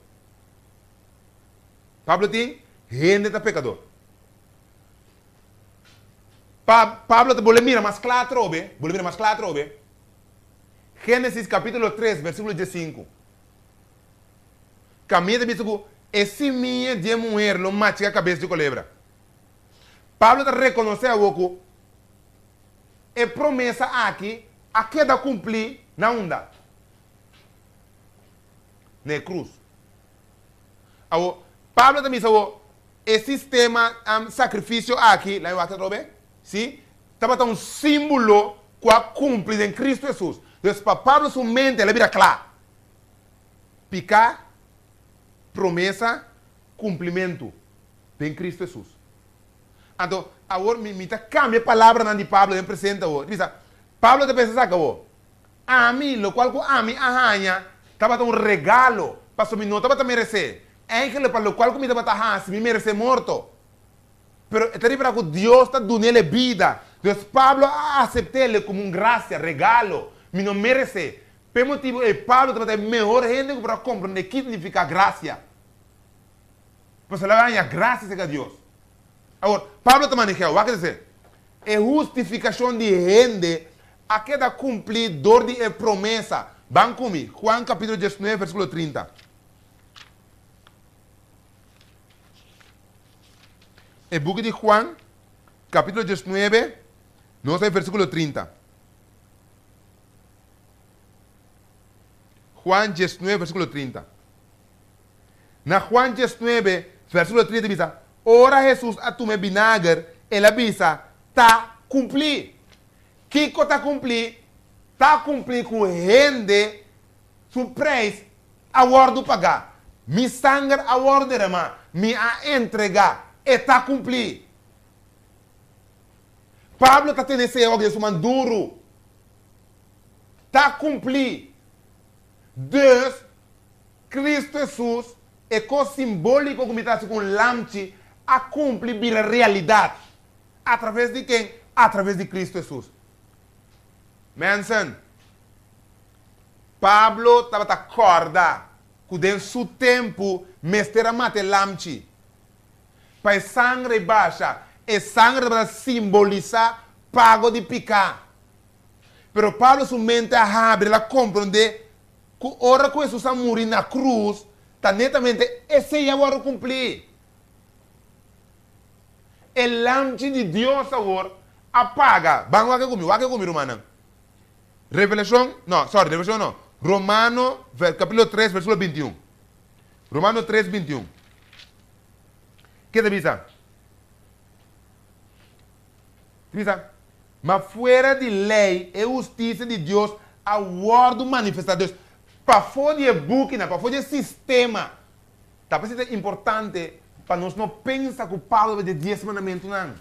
Pablo tin hende ta pekador. Pa Pablo ta bolbe mira mas kla atrobe, bolbe mira mas kla atrobe. Génesis kapítulo tres, versíkulo diesinku. Kaminda ta bisa ku e simia di e muher lo machiga kabes di kolebra. Pablo ta rekonosé awor ku e promesa aki a keda kumplí na unda? Na e krus. Awor, Pablo ta bisa awor, e sistema sakrifisio aki, laga mi wak atrobe, si, tabata un símbolo ku a kumpli den Kristu Hesus. Dus pa Pablo su mente el a bira kla, piká, promesa, kumplimentu den Kristu Hesus. Anto, awor mi mi ta kambia e palabranan di Pablo den presente awor. Bisa, Pablo ta pensa esaki awor, Ami, lokual ku ami a haña tabata un regalo, pasobra mi no tabata meresé. Eigenlijk pa lokual ku mi tabata hasi, mi meresé morto. Pero e ta ripará ku Dios ta dun'el e bida. Dus Pablo a asept'el komo un grasia, regalo. Mi no meresé. P'e motibu ei Pablo tabata e mehor hende ku por a komprondé ki signifiká grasia. Pasobra el a haña grasia serka Dios. Awor, Pablo ta manehá, wak e ta se. E hustifikashon di hende a keda kumplí dor di e promesa. Ban ku mi, Juan kapítulo diesnuebe versíkulo trinta. E buki di Juan, kapítulo diesnuebe, nos ta e versíkulo trinta. Juan diesnuebe, versíkulo trinta. Na Juan diesnuebe, versíkulo trinta bisa, Ora Hesus a tuma e binager, el a bisa, Ta kumplí. Kiko ta kumplí? Ta kumplí ku hende su preis a wòrdu pagá. Mi sanger a wòrdu deramá. Mi a entregá. E ta kumplí. Pablo ta tene esei awor den su man duru. Ta kumplí. Dus, Cristo Hesus, e kos simbóliko ku mi ta hasi ku un lamchi, a kumpli bira realidat. Atraves di ken? Atraves di Cristo Hesus. Mensen, Pablo tabata kòrda ku den su tempu mester a mata e lamchi pa e sangre basha. E sangre tabata simbolisá pago di piká. Pero Pablo su mente a habri, el a komprondé ku ora ku Hesus a muri na krus, ta netamente esei a wòrdu kumplí. E Lamchi di Dios awor a paga. Ban wak ku mi, wak ku mi rumannan. Revelashon, no, sorry, Revelashon no. Romano, kapítulo tres, versíkulo bintiun. Romano tres, bintiun. Ke ta bisa? Ta bisa, Ma fuera di lei e hustisia di Dios a wòrdu manifestá. Dus, pafó di e bukinan, pafó di e sistema, ta p'esei ta importante pa nos no pensa ku Pablo tabata di e Dies Mandamentunan.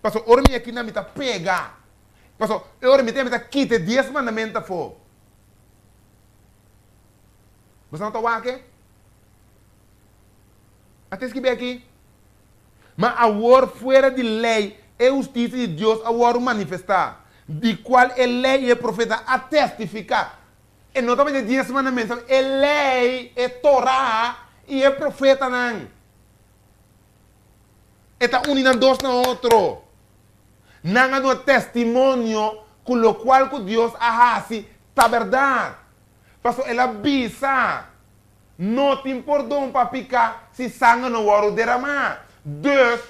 Pasobra ora mi akinan mi ta pega, pasobra e ora mi ta mi ta kita e Dies Mandamentu afó. Bo sa no ta wak e? A ta skibi aki. Ma awor fuera di lei e hustisia di Dios a wòrdu manifestá, di kual e lei i e profeta a testifiká. E no tabata e Dies Mandamentu, e lei, e Torá i e profetanan. E ta uni nan dos na otro. Nan a duna testimonio ku lokual ku Dios a hasi ta bèrdat. Pasobra el a bisa, No tin pordon pa piká si sanger no wòrdu deramá. Dus,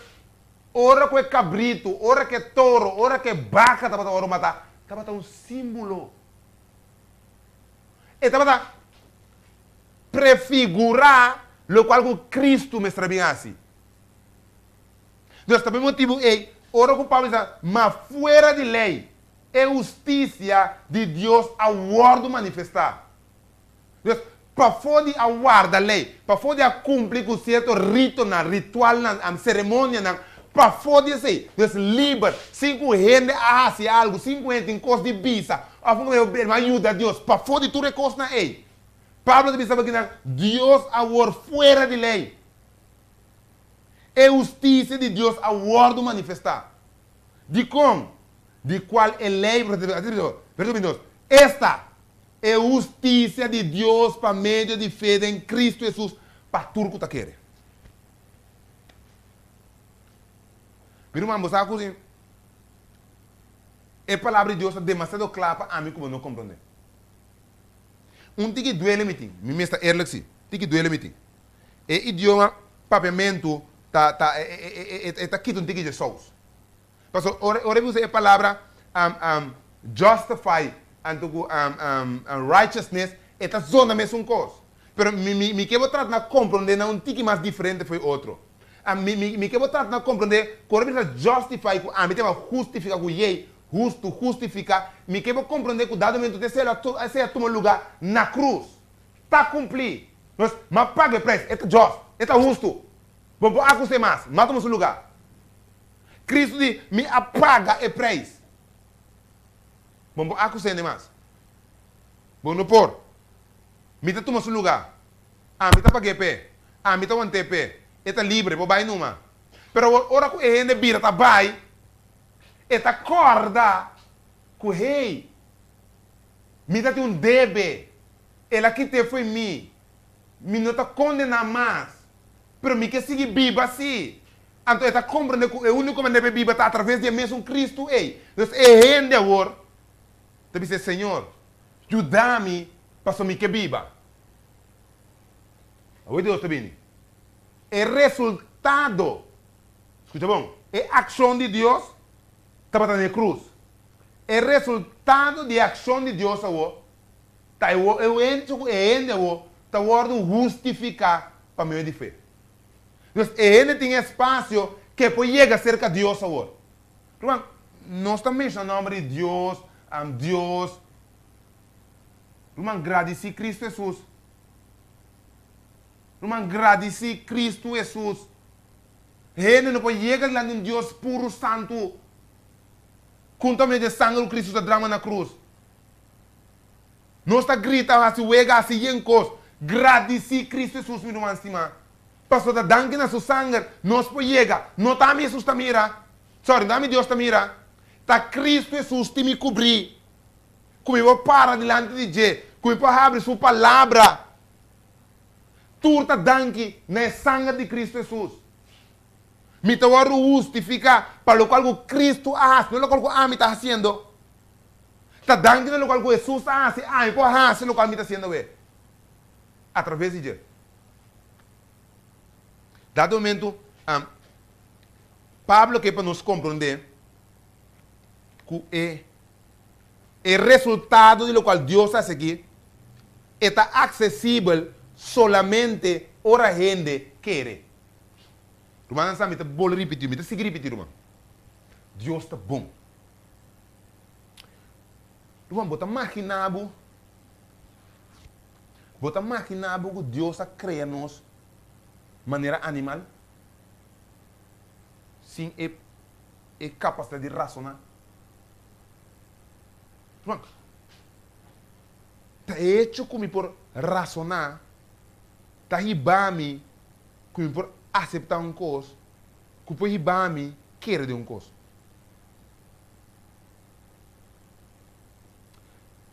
ora ku e kabritu, ora ku e toro, ora ku e baka tabata wòrdu matá, tabata un símbolo. E tabata prefigurá lokual ku Kristu mester a bin hasi. Dus, ta pa e motibu ei, ora ku Pablo bisa, Ma fuera di lei, e hustisia di Dios a wòrdu manifestá. Dus, pafó di a warda lei, pafó di a kumpli ku sierto ritonan, ritualnan, seremonianan, pafó di esei, dus liber, sin ku hende a hasi algu, sin ku hende tin kos di bisa, òf un ku a yuda Dios, pafó di tur e kosnan ei, Pablo ta bisa pakinan, Dios awor fuera di lei. E hustisia di Dios a wòrdu manifestá. Dikon? Di kual e lei, verso bintidos, esta, e hustisia di Dios pa medio di fe den Kristu Hesus pa tur ku ta kere. Mi ruman, bo sa ku si e palabra di Dios ta demasiado kla pa ami ku bo no komprondé. Un tiki duele mi tin, mi mes ta eerlijk si, tiki duele mi tin. E idioma papiamentu ta ta e ta kita un tiki dje sous. Pasobra ora ora e usa e palabra justify anto ku righteousness e ta zona mesun kos. Pero mi mi mi ke bo trata na komprondé nan un tiki mas diferente for e otro. Mi mi mi ke bo trata na komprondé ku ora mi bisa justify ku ami ta hustifiká ku yei hustu hustifiká mi ke bo komprondé ku dado momento esei lo esei a tuma lugá na krus. Ta kumplí. Nos m'a paga e preis. E ta just. E ta hustu. Bo por akus'é mas. M'a tuma su lugá. Cristo di, Mi a paga e prijs. Bo no por acus'é mas. Bo no por. Mi ta tuma su lugar. Ami ta pag'é p'e. Ami ta want'é p'e. E ta libre, bo bai numa. Pero awor, ora cu e hende bira ta bai, e ta corda cu, hey, mi ta tin un debe. El a kit'é fo'i mi. Mi no ta condená mas. Pero mi ke sigui biba si. Anto e ta komprendé ku e úniko manera pa e biba ta atraves di e mesun Kristu ei. Dus e hende awor ta bisa e Señor, yuda mi pasobra mi ke biba. Awor Dios ta bini. E resultado, skucha bon, e akshon di Dios tabata na e krus. E resultado di e akshon di Dios awor ta e hecho ku e hende awor ta wòrdu hustifiká pa medio di fe. Dus e hende tin espasio ke por yega serka Dios awor. Ruman, nos ta menshoná nòmber di Dios, Dios. Ruman, gradisí Kristu Hesus. Ruman, gradisí Kristu Hesus. Hende no por yega dilanti un Dios puru, santu, kuntamente e sanger ku Kristu ta drama na krus. Nos ta grita, hasi wega, hasi yen kos. Gradisí Kristu Hesus, mi ruman stimá. Pasobra ta danki na Su sanger nos por yega. No ta ami Hesus ta mira. Sorry, no ta ami Dios ta mira. Ta Kristu Hesus tin mi kubrí. Ku mi por para dilanti di dje. Ku mi por habri Su Palabra. Tur ta danki na e sanger di Kristu Hesus. Mi ta wòrdu hustifiká pa lokual ku Kristu a hasi, no lokual ku ami ta hasiendo. Ta danki na lokual ku Hesus a hasi, ami por hasi lokual mi ta hasiendo awe atraves di dje. Dado momento, Pablo ke pa nos komprondé ku e e resultado di lokual Dios a hasi aki e ta aksesibel solamente ora hende kere. Rumannan sa mi ta bolbe ripití, mi ta sigui ripití ruman, Dios ta bon. Ruman, bo ta maginá bo, bo ta maginá bo ku Dios a krea nos manera animal, sin e e kapasidat di rasoná? Ruman, ta e hecho ku mi por rasoná ta hiba mi ku mi por aseptá un kos ku por hiba mi kere den un kos.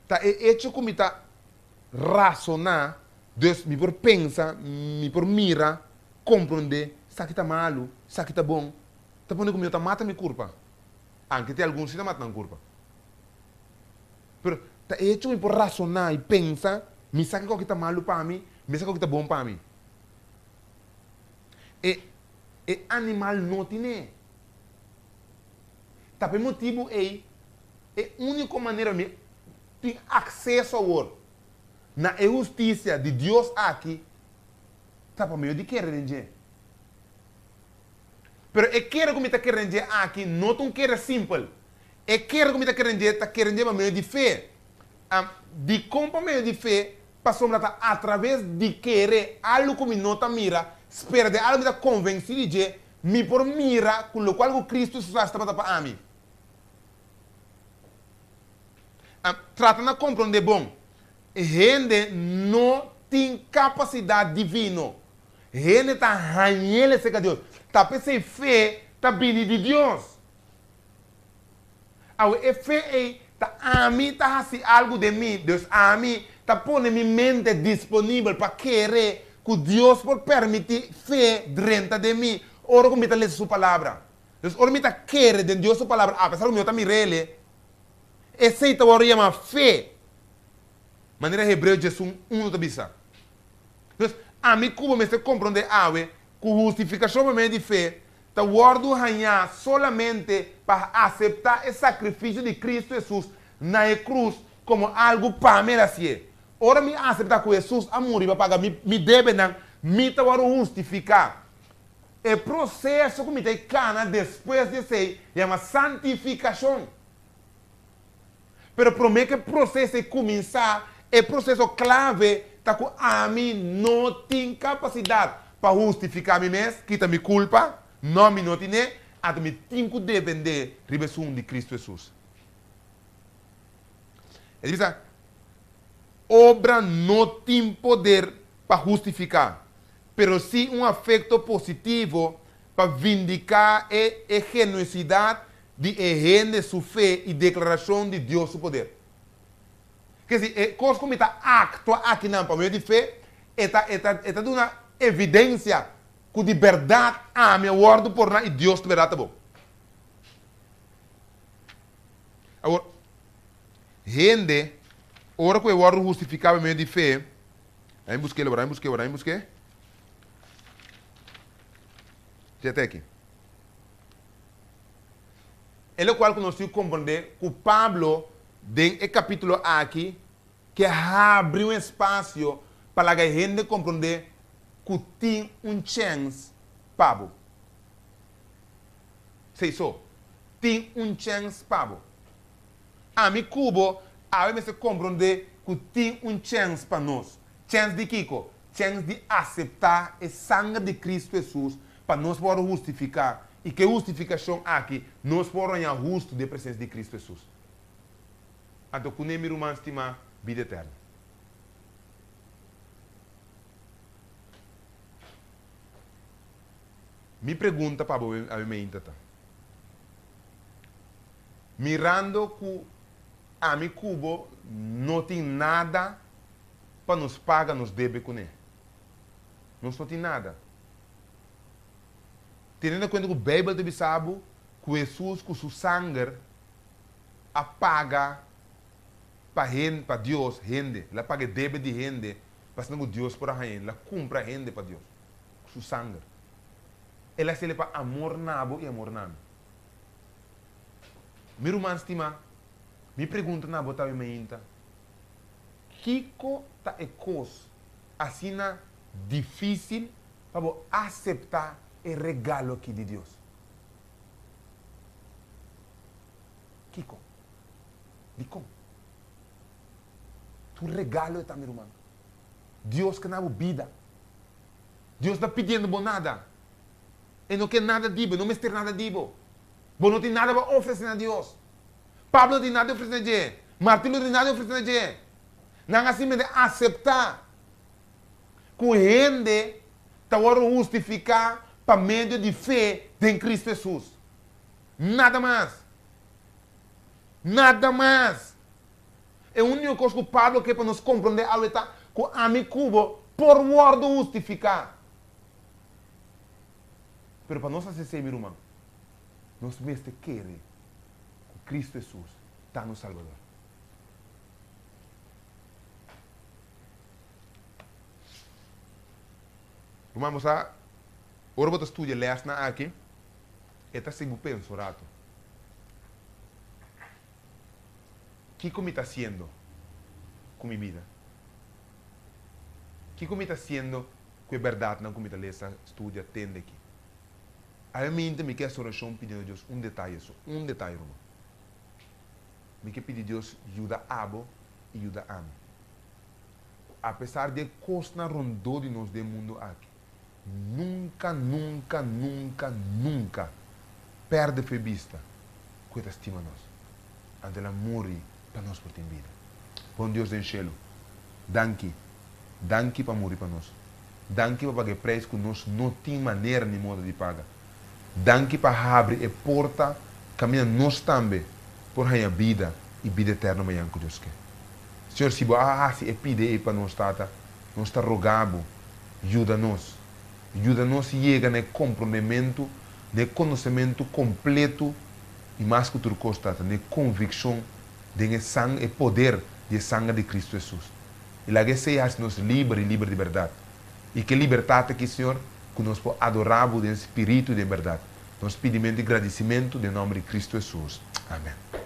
Ta e echo ku mi ta rasoná, dus mi por pensa, mi por mira, komprondé esaki ta malu, esaki ta bon, ta pone ku mi no ta mata mi kurpa. Anke tin algun si ta mata nan kurpa. Pero ta e echo ku mi por rasoná i pensa. Mi sa kiko ki ta malu pa mi, mi sa kiko ki ta bon pa mi. E e animal no tine. Ta pa e motibu ei, e úniko manera mi tin akseso awor na e hustisia di Dios aki ta pa medio di kere den dje. Pero e kere ku mi ta kere den dje aki no ta un kere simpel. E kere ku mi ta kere den dje ta kere den dje pa medio di fe. Dikon pa medio di fe? Pasobra ta atraves di kere algu ku mi no ta mira, spera den algu mi ta konvensí di dje, mi por mira ku lokual ku Kristu Hesus hasi tabata pa ami. Trata na komprondé bon, hende no tin kapasidat divino. Hende ta hañ'el aserka Dios. Ta p'esei fe ta bini di Dios. Awe e fe ei ta ami ta hasi algu den mi, dus ami ta pone mi mente disponibel pa kere ku Dios por permití fe drenta den mi ora ku mi ta lesa Su Palabra. Dus ora mi ta kere den Dios su Palabra apesar ku mi no ta mir'El, esei ta wòrdu yamá fe, manera Hebreo diesun unu ta bisa. Dus ami ku bo mester komprondé awe ku hustifikashon pa medio di fe ta wòrdu hañá solamente pa aseptá e sakrifisio di Kristu Hesus na e krus komo algu pa mi el hasié. Ora mi aseptá ku Hesus a muri pa paga mi debenan, mi ta wòrdu hustifiká. E proseso ku mi ta kana despues di esei yama santifikashon. Pero promé ku e proseso ei kuminsá, e proseso klave ta ku ami no tin kapasidat pa hustifiká mi mes, kita mi kulpa, no, mi no tin'é, anto mi tin ku dependé riba esun di Kristu Hesus. E ta bisa, Obra no tin poder pa hustifiká, pero sí un afekto positivo pa vindiká e e genuisidat di e hende su fe i deklarashon di Dios su poder. Ke si, e kos ku mi ta aktua akinan pa medio di fe, e ta e ta e ta duna evidensia ku di bèrdat ami a wòrdu porná i Dios di bèrdat ta bo. Awor, hende, ora ku e wòrdu hustifiká pa medio di fe, ami busk'é, ami busk'é, ami busk'é. Djete aki. E lokual ku nos tin ku komprondé ku Pablo den e kapítulo aki ke habri un espasio pa laga e hende komprondé ku tin un chèns pa bo. Sei so, tin un chèns pa bo. Ami ku bo awe mester komprondé ku tin un chèns pa nos. Chèns di kiko? Chèns di aseptá e sanger di Kristu Hesus pa nos por hustifiká, i ku e hustifikashon aki nos por haña hustu den presensia di Kristu Hesus. Anto kuné, mi ruman stimá, bida eterno. Mi pregunta pa bo awe meinta ta, Mirando ku ami ku bo no tin nada pa nos paga nos debe kuné, nos no tin nada. Teniendo kuenta ku Beibel ta bisa bo ku Hesus ku su sanger a paga pa hende, pa Dios, hende, el a paga e debe di hende pa asina ku Dios por a haña hende, el a kumpra hende pa Dios ku su sanger. El a hasiel pa amor na bo i amor na mi. Mi ruman stimá, mi pregunta na bo tambe mainta, kiko ta e kos asina difísil pa bo aseptá e regalo akí di Dios? Kiko? Dikon? Ta un regalo e ta, mi ruman. Dios ke na bo bida. Dios no ta pidiendo bo nada. E no ke nada di bo, e no mester nada di bo. Bo no tin nada pa ofresé na Dios. Pablo no tin nada di ofresé na dje. Martin Luther no tin nada di ofresé na dje. Nan a simplemente aseptá ku hende ta wòrdu hustifiká pa medio di fe den Kristu Hesus. Nada mas. Nada mas. E úniko kos ku Pablo ke pa nos komprondé awe ta ku ami ku bo por wòrdu hustifiká. Pero pa nos hasi esei, mi ruman, nos mester kere ku Kristu Hesus ta nos Salbador. Ruman, bo sa, ora bo ta studia lèsnan aki, e ta hasi bo pensa un ratu. Kiko mi ta hasiendo ku mi bida? Kiko mi ta hasiendo ku e bèrdatnan ku mi ta lesa, studia, tende aki? Awe minta mi ke hasi orashon pidiendo Dios un detaye so, un detaye ruman. Mi ke pidi Dios yuda abo i yuda ami. Ku apesar di e kosnan rondó di nos den mundu aki, nunka, nunka, nunka, nunka pèrdè fe bista ku e ta stima nos. Anto el a muri pa nos por tin bida. Bon Dios den shelu, danki, danki pa muri pa nos. Danki pa paga e preis ku nos no tin manera ni moda di paga. Danki pa habri e porta kaminda nos tambe por haña bida i bida eterno mañan ku Dios ke. Señor, si Bo a hasi e pide ei pa nos, Tata, nos ta roga Bo, yuda nos. Yuda nos yega na e komprondementu, na e konosementu kompletu i mas ku tur kos, Tata, na e konvikshon den e sang, e poder di e sanger di Kristu Hesus. I laga esei hasi nos liber i liber di bèrdat. I ku e libertat aki, Señor, ku nos por adorá Bo den spiritu i den bèrdat. Nos pidimentu i gradisimentu den nòmber di Kristu Hesus. Amèn.